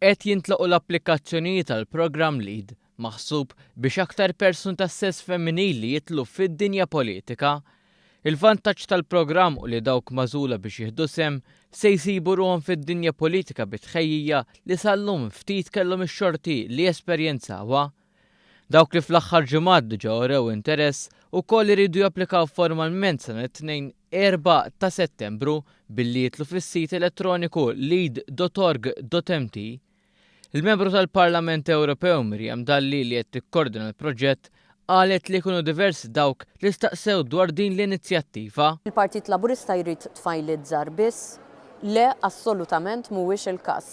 Qed jintlaqgħu l-applikazzjonijiet għall-programm LEAD, maħsub biex aktar persuni tas-sess femminili jidħlu fid-dinja politika. Il-vantaġġ tal-programm hu li dawk magħżula biex jieħdu sehem se jsibu ruħhom fid-dinja politika bi tħejjija li sal-lum ftit kellhom ix-xorti li jesperjenzawha. Dawk li fl-aħħar ġimgħat diġà urew interess ukoll iridu japplikaw formalment sa nhar it-Tnejn 4 ta' Settembru billi jidħlu fis-sit elettroniku lead.org.mt. Il-Membru tal-Parlament Ewropew Miriam Dalli li qed tikkordina l-proġett qalet li kienu diversi dawk li staqsew dwar din l-inizjattiva. Il-Partit Laburista jrid tfajliet żgħar biss? Le, assolutament mhuwiex il-każ.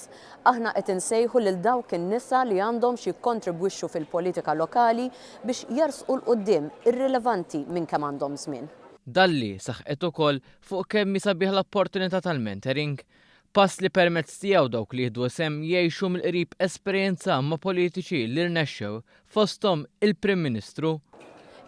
Aħna qed insejħu lil dawk in-nisa li għandhom x'jikkontribwixxu fil-politika lokali biex jersqu 'l quddiem, irrilevanti minn kemm għandhom żmien. Dalli saħqet ukoll fuq kemm hi sabiħa l-opportunità tal-mentoring, pass li permezz tiegħu dawk li jieħdu sehem jgħixu mill-qrib esperjenza ma' politiċi li rnexxew fosthom il-Prim Ministru.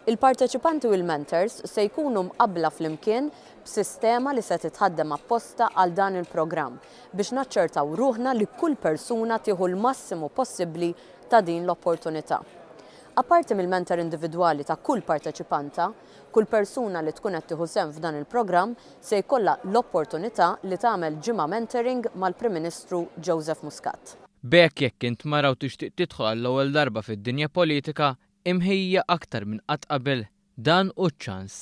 Il-parteċipanti u l-mentors se jkunu mqabbla flimkien b'sistema li se titħaddem apposta għal dan il-programm biex naċċertaw ruħna li kull persuna tieħu l-massimu possibbli ta' din l-opportunità. Apparti mill-mentor individwali ta' kull parteċipanta, kull persuna li tkun qed tieħu sehem f'dan il-programm se jkollha l-opportunità li tagħmel ġimgħa mentoring mal-Prim Ministru Joseph Muscat. B'hekk jekk int mara u tixtieq tidħol għall-ewwel darba fid-dinja politika, imħejjija aktar minn qatt qabel, dan hu ċ-ċans.